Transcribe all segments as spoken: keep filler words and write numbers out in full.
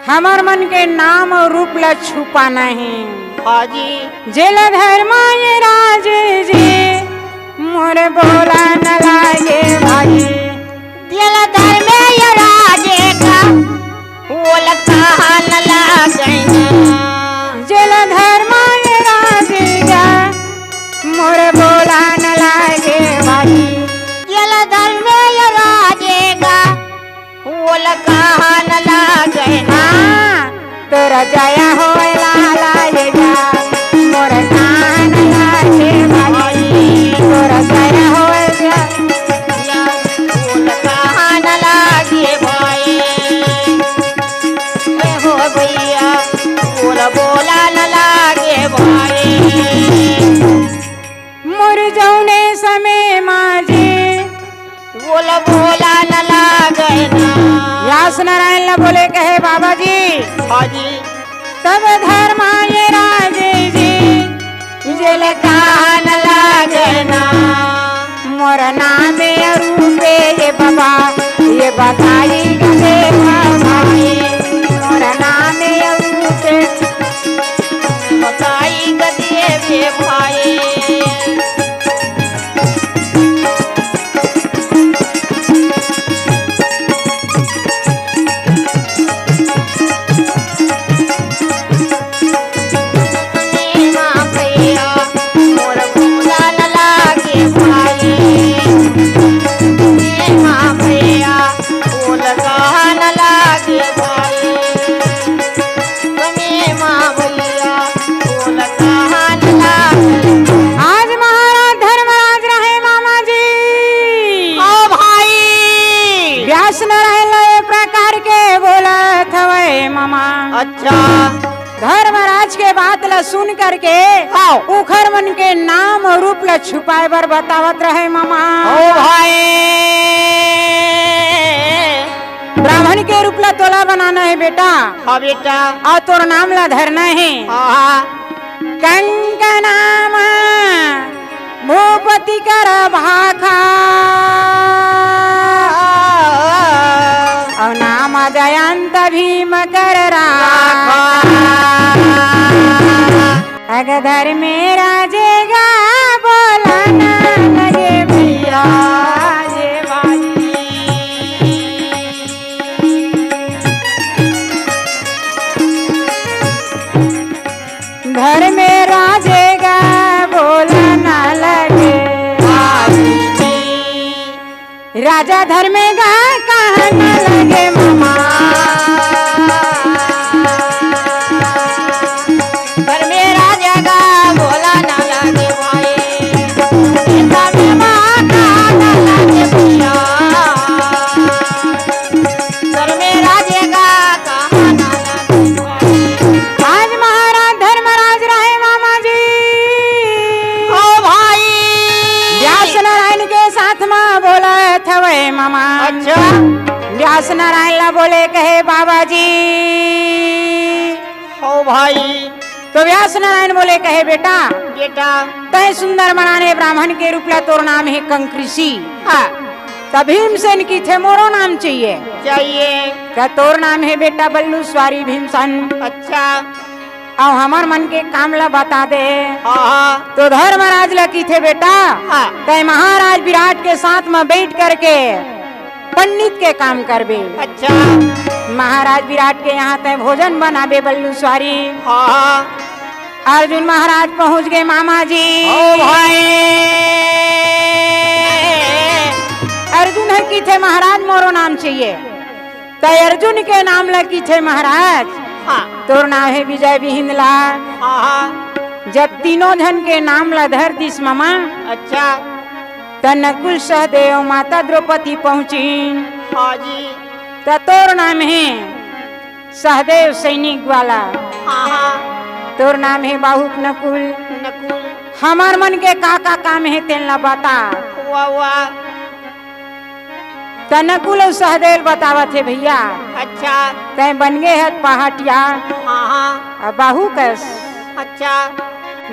हमर मन के नाम अउ रूप ला छुपाना हे। हाँ जी। जेला धर्मा ये राजे जी, मोर बोला न लागे भाई। जेला धर्मे ये राजे का, ओला कहा न लागे ना। जेला धर्मा ये राजे का, मोर बोला न लागे भाई। जेला धर्मे ये राजे का, ओला कहा न लागे ना। हाँ, तोरा जया होय लाला ये जा, मोर कान लागे भाई। तोरा जया होय जा, ओला कहा न लागे भाई। ए हो भैया, ओला बोला न लागे भाई। मोर जौने समय मा जी, बोला बोला न लागे ना। व्यास नारायण ला बोले कहे बाबा जी। हाँ जी। तब धर्मा ये राजे जी, जेल कहा न लागे ना। मोर नाम अरूपे ये बाबा, ये बताई गए भाई। मोर नाम अरूपे बताई गए रे भाई। ए माँ भैया, मोर बोला न लागे भाई। ए माँ भैया, बोल कहा न लागे भाई। ए माँ भैया, बोल कहा न लागे। आज महाराज धर्मराज रहे मामा जी। ओ भाई। व्यास नारायण ला ए प्रकार के बोलत हवय मामा। अच्छा। धर्मराज के बात ला सुन करके हाँ। उखर मन के नाम अउ रूप ला छुपाए बर बतावत रहे मामा। ओ भाई। ब्राह्मण के रूप ला तोला बनाना हे बेटा। हाँ बेटा। अउ तोर नाम ला धरना हे। हाँ, हाँ। कंकनाम भूपति कर भाखा, अउ नाम जयंत भीम कर राखा। अग धर्मे राजे गा बोला न लागे भैया ये भाई। धर्मे राजे गा बोला न लागे। राजा धर्मे गा कहा न लागे मामा। धर्मे राजे गा बोला न लागे भाई। सीता में माँ कहा न लागे भैया। धर्मे राजे गा कहा न लागे भाई। आज महाराज धर्मराज रहे मामा जी। ओ भाई। व्यास नारायण के साथ मा बोलत हवय मामा। अच्छा। व्यास नारायण ला बोले कहे बाबा जी। ओ भाई। तो व्यास नारायण बोले कहे बेटा, बेटा। तय सुंदर मनाने ब्राह्मण के रूप ला तोर नाम हे कंकऋषि। हाँ। त भीमसेन किथे मोरो नाम चाहिए। चाहिए। त तोर नाम हे बेटा बल्लू स्वारी भीमसेन। अच्छा। अउ हमर मन के काम ला बता दे। हाँ, हाँ। तो धर्मराज ला किथे बेटा, हाँ। तय महाराज विराट के साथ मा बैठ करके पंडित के काम करबे। अच्छा। महाराज विराट के यहाँ तय भोजन बनाबे बल्लू स्वारी। हाँ, हाँ। अर्जुन महाराज पहुँच गए मामा जी। ओ भाई। अर्जुन हे किथे महाराज मोरो नाम चाहिए। त अर्जुन के नाम ला किथे महाराज। हाँ। तोर नाम हे विजय बिहिंदला। हाँ, हाँ। जब तीनों झन के नाम ला धर दिस मामा। अच्छा। त नकुल सहदेव माता द्रौपदी पहुँचिन। हाँ जी। त तोर नाम हे सहदेव सैनिक वाला। हाँ, हाँ। तोर नाम हे बाहुक नकुल। नकुल। हमर मन के का का काम हे तेन ला बता। वाह, वाह। त नकुल अउ सहदेव बतावत हे भैया। अच्छा। तय बन गए हत पहाटिया। हाँ, हाँ। अउ बाहुक अस। अच्छा।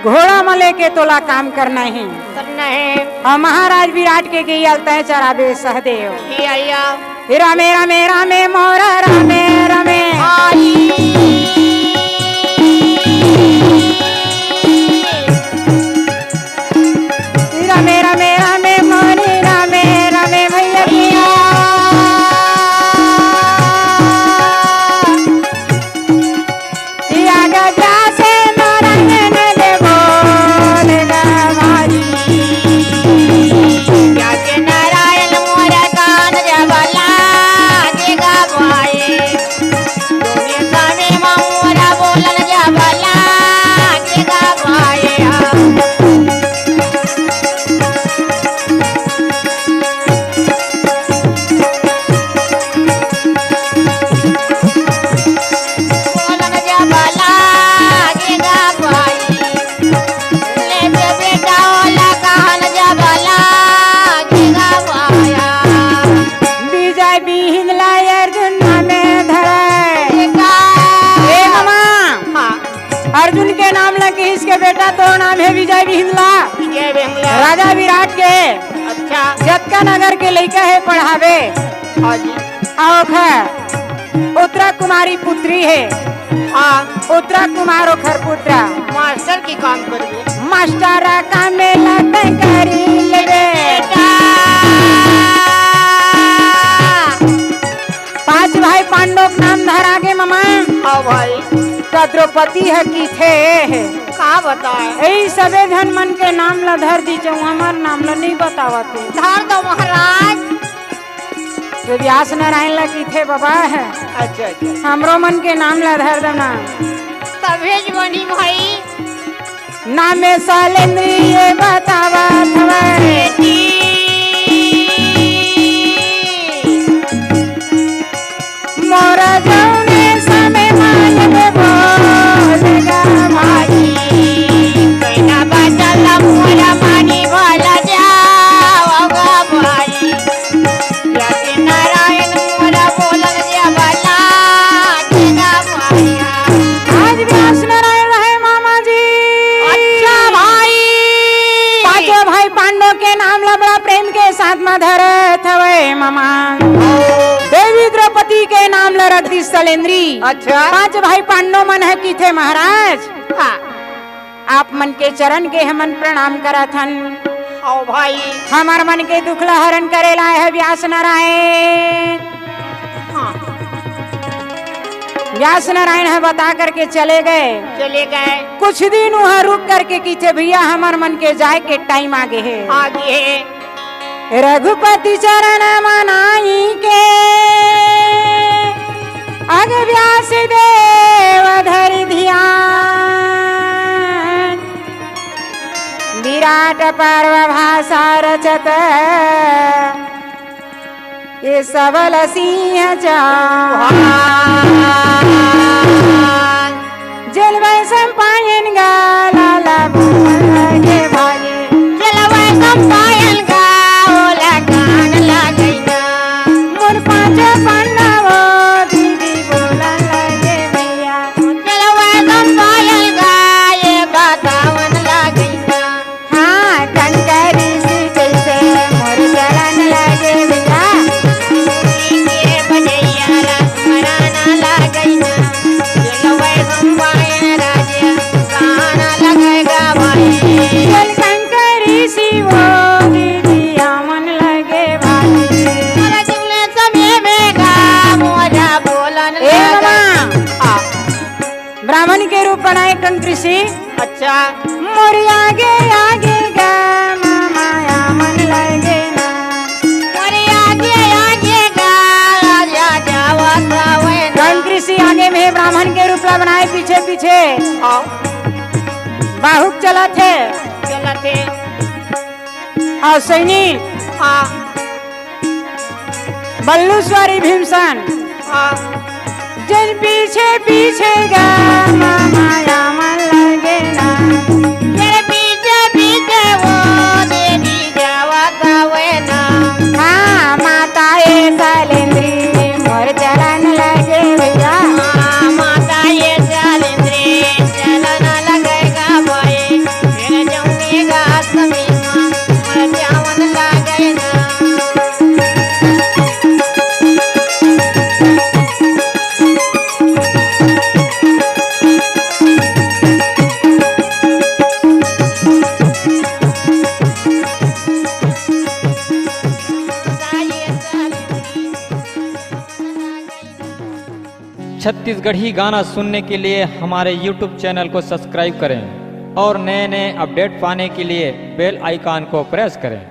घोड़ा म लेके तोला काम करना हे। करना हे। अउ महाराज विराट के गैया ल तय चराबे सहदेव। हे अइया। हे रामे रामे रामे मोरा रामे रामे। आई। बेटा, तोर नाम हे विजय बिहिंदला। विजय बिहिंदला। राजा विराट के। अच्छा। जतका नगर के लइका हे पढ़ाबे। हाँ जी। अउ ओखर उत्तरा कुमारी पुत्री हे। हाँ। उत्तरा कुमार ओखर पुत्र। मास्टर के काम करबे। मास्टर का मेला तैं करी ले बेटा। पांच भाई पांडव के नाम धरा गे ममा। हाँ भाई। त द्रौपदी ह किथे। का बताए? ए सबे झन मन के नाम ला धर दीचो, हमर नाम ला नहीं बतावत हे। धर दो महाराज। तो व्यास नारायण ला किथे बाबा। अच्छा, अच्छा। हमरो मन के नाम ला धर दो ना। तभे जवानी भाई। नामे सैलेंद्री ये बतावत हवय। मोर जौने समय मांगबे बोलेगा भाई। कोई ना बचल मोर पानी भर जाओगा भाई। यदि नारायण मोर बोलल जे बला देगा भाई। आज व्यास नारायण रहे मामा जी। अच्छा भाई। पांचों भाई पांडव के नाम ला बड़ा प्रेम के साथ में धरत हवय मामा। देवी द्रौपदी के नाम ला रख दी सैलेंद्री। अच्छा। पांच भाई पांडव मन ह किथे महाराज। हाँ। आप मन के चरण के हमन प्रणाम करत हन। आओ भाई। हमर मन के दुख ला हरण करे ला आए हे व्यास नारायण। हाँ। व्यास नारायण ह बता करके चले गए। चले गए। कुछ दिन वहाँ रुक करके किथे भैया हमर मन के जाए के टाइम आ गे हे। आ गे हे। रघुपति चरण मनाई के अग व्यास देव धरि ध्यान। विराट पर्व भाषा रचत ये सबल सिंह चौहान। जलवै सम्पायन गा लाला बोलन लगे भाई। जलवै सम्पायन गा ओला कान लगैना। मोर पाँच पांडव दीदी बोलन लगे भैया। जलवै सम्पायन गा ये बतावन लगैना। हाँ, कंकरी सी कैसे मोर चलन लगे भैया। के बजैया राजमराना लगैना। चलवै गंवाए राजे गाना लगैगा भाई। चल कंकरी सी वो दीदिया मन लगे भाई। अरे तुमने समय में गा मोरा बोलन ए लगा। मामा। आ। ब्राह्मण के रूप बनाए कंकरी सी। अच्छा। मोर आगे आगे गा माया मन लगे ना। मोर आगे आगे गा राजा जावत हवे ना। कंकरी सी आगे में ब्राह्मण के रूप ला बनाए पीछे पीछे। हाँ। बाहुक चलत हे। चलत हे। अउ सैनी। हाँ। बल्लू स्वारी भीमसन। हाँ। जन पीछे पीछे गा माया मन लगे ना। जन पीछे पीछे वो देवी जावत हवे ना। हाँ, माता ए सैलेंद्री मोर चलन लगे भैया। हाँ, माता ए सैलेंद्री चलन लगैगा भाई। फिर जौने गा समीमा मोर जावन लगे ना। छत्तीसगढ़ी गाना सुनने के लिए हमारे YouTube चैनल को सब्सक्राइब करें और नए नए अपडेट पाने के लिए बेल आइकॉन को प्रेस करें।